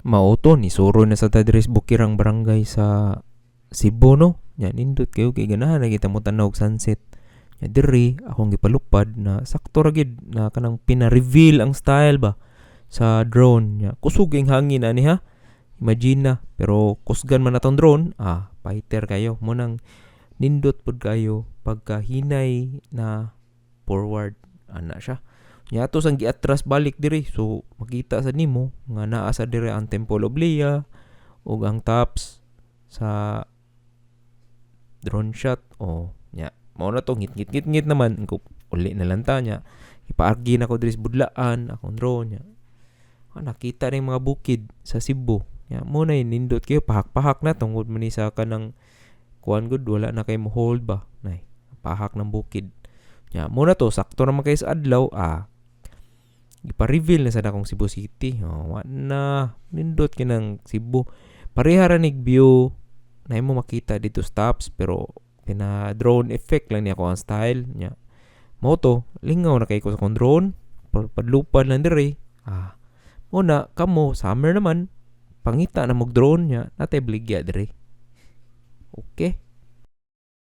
Mao to ni suro na sa ta diri sa Bukirang Barangay sa Cebu, no. Nya nindot kayo kay ganahan na kita mo tan-aw og sunset. Nya diri akong gipalupad na sakto ra gid na kanang pina-reveal ang style ba sa drone nya. Kusog ang hangin ani ha. Imagine na, pero kusgan man atong drone, fighter kayo. Mo nang nindot pud kayo pagkahinay na forward ana siya. Nya ato sang giatras balik diri, so makita sa nimo nga naa sa diri ang Temple of Leah ug ang tops sa drone shot. O nya mao na to, ngit ngit ngit ngit naman ko, uli na lang ta. Nya ipaargi na ko diri sa budlaan akong drone nya. Nakita na yung mga bukid sa Cebu. Nya mo na nindot kayo, pahak-pahak na tungod man ni sa kanang kuan gud, wala na kay mo hold ba nay pahak ng bukid. Nya mo na to, sakto naman kay sa adlaw, ipa-reveal na sa akong Cebu City. Oh, wa na nindot kinang Cebu. Pareha ra nig view na mo makita dito stops, pero pina drone effect lang niya ko ang style nya. Mo to, lingaw na kay ko sa akong drone, padlupad lang diri. Mo na kamo, summer naman, pangita na mog drone nya, natay bligya diri. Okay.